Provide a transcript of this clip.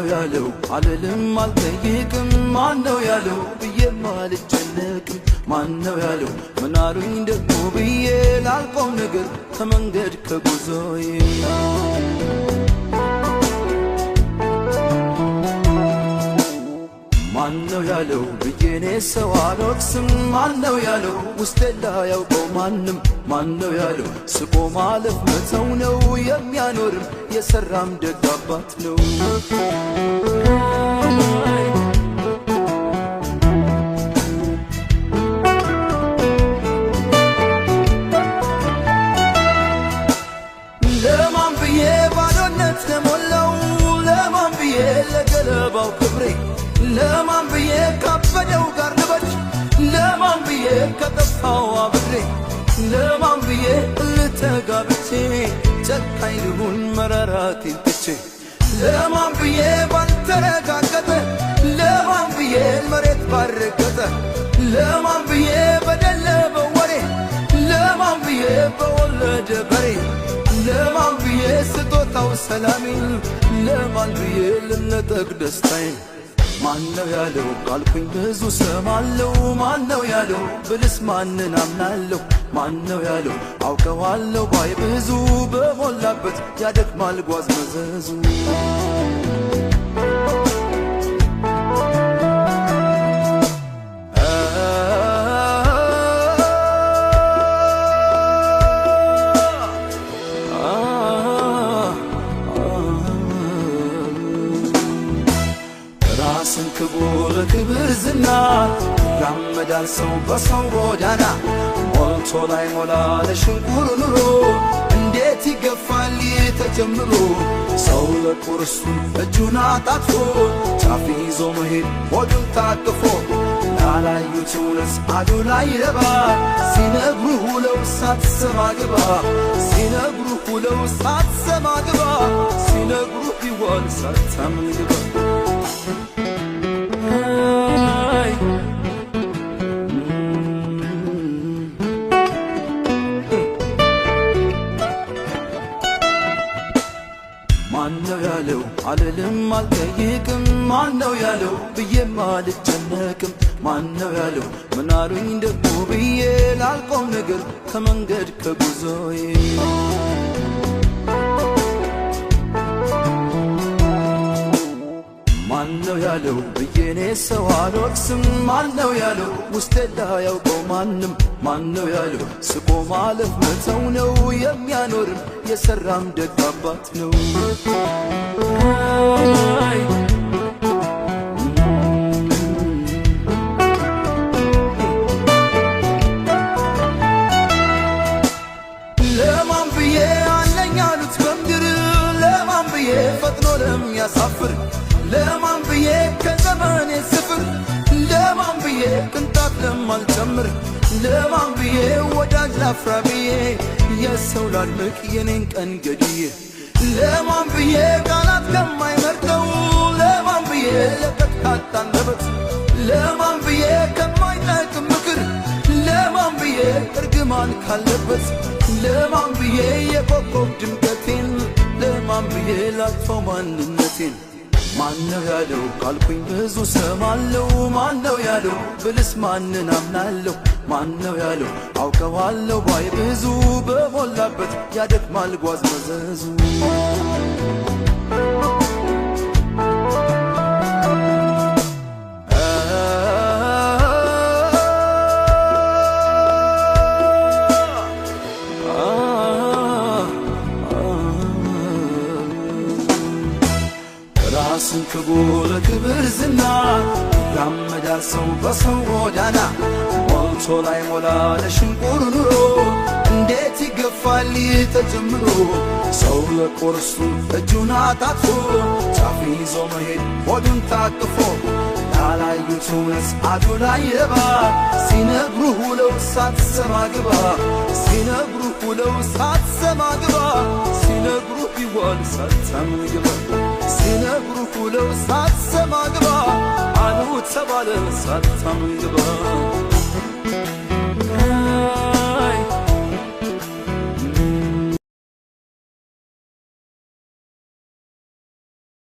ማነው ያለው አልልም አልጠይቅም፣ ማነው ያለው ብዬም አልጨነቅም፣ ማነው ያለው ምናሉኝ ደግሞ ብዬ ላልቆም ነገር ከመንገድ ከጉዞዬ። ማነው ያለው ብዬ እኔ ሰው አልወቅስም፣ ማነው ያለው ውስጤ ላያውቀው ማንም፣ ማነው ያለው ስቆ ማለፍ መተው ነው የሚያኖርም የሰራም ደግ አባት ነው። ለማን ብዬ ባዶነት ለሞላው፣ ለማን ብዬ ለገለባው ክብሬ፣ ለማን ብዬ ካበደው ጋር ልበድ፣ ለማን ብዬ ከጠፋው አብሬ፣ ለማን ብዬ ልተጋብቼ ጨካኝ ልሁን መራራቴን ትቼ፣ ለማን ብዬ ባልተረጋገጠ፣ ለማን ብዬ መሬት ባረገጠ፣ ለማን ብዬ በደለበ ወሬ፣ ለማን ብዬ በወለደ በሬ፣ ለማን ብዬ ስጦታው ሰላሜን፣ ለማን ብዬ ልነጠቅ ደስታዬን። ማነው ያለው ካልኩኝ ብዙ ሰማለው፣ ማነው ያለው ብልስ ማንን አምናለሁ፣ ማነው ያለው አውቀዋለሁ ባይ ብዙ በሞላበት ያደክማል ጓዝ መዘዙ። ራስን ክቡር ክብር ዝና ይራመዳል ሰው በሰው ጎዳና፣ ሞልቶ ላይ ሞላ ለሽንቁር ኑሮ እንዴት ይገፋል ተጀምሮ፣ ሰው ለቁርሱ እጁን አጣጥፎ ጫፍ ይዞ መሄድ ሆዱን ታቅፎ፣ ላላዩት እውነት አዱ ላይ ረባ ሲነግሩ ውለው ሳትሰማ ግባ፣ ሲነግሩ ውለው ሳትሰማ ግባ፣ ሲነግሩ ይዋል ሳታምን ግባ። ማነው ያለው አልልም አልጠይቅም፣ ማነው ያለው ብዬም አልጨነቅም፣ ማነው ያለው ምናሉኝ ደግሞ ብዬ ላልቆም ነገር ከመንገድ ከጉዞዬ። ማነው ያለው ብዬ እኔ ሰው አልወቅስም፣ ማነው ያለው ውስጤ ላያውቀው ማንም፣ ማነው ያለው ስቆ ማለፍ መተው ነው የሚያኖርም የሰራም ደግ አባት ነው። ለማን ብዬ አለኝ አሉት በምድር፣ ለማን ብዬ ፈጥኖ ለሚያሳፍር፣ ለማን ብዬ ከዘመኔ ስፍር፣ ለማን ብዬ ቅንጣት ለማልጨምር፣ ለማን ብዬ ወዳጅ ላፍራ ብዬ የሰው ላድምቅ የኔን ቀን ገድዬ፣ ለማን ብዬ ቃላት ከማይመርጠው፣ ለማን ብዬ ለቀጥቃጣ አንደበት፣ ለማን ብዬ ከማይጠቅም ምክር፣ ለማን ብዬ እርግማን ካለበት፣ ለማን ብዬ የኮከብ ድምቀቴን፣ ለማን ብዬ ላጥፈው ማንነቴን። ማነው ያለው ካልኩኝ ብዙ ሰማለው፣ ማነው ያለው ብልስ ማንን አምናለሁ፣ ማነው ያለው አውቀዋለሁ ባይ ብዙ በሞላበት ያደክማል ጓዝ መዘዙ። ራስን ክቡር ክብር ዝና ይራመዳል ሰው በሰው ጎዳና፣ ሞልቶ ላይ ሞላ ለሽንቁር ኑሮ እንዴት ይገፋል ተጀምሮ፣ ሰው ለቁርሱ እጁን አጣጥፎ ጫፍ ይዞ መሄድ ሆዱን ታቅፎ፣ ላላዩት እውነት አዱ ላይ ረባ ሲነግሩ ውለው ሳትሰማ ግባ፣ ሲነግሩ ውለው ሳትሰማ ግባ፣ ሲነግሩ ይዋል ሳታምን ግባ፣ ሲነግሩ ውለው ሳትሰማ ግባ፣ አሉ ተባለ ሳታምን ግባ።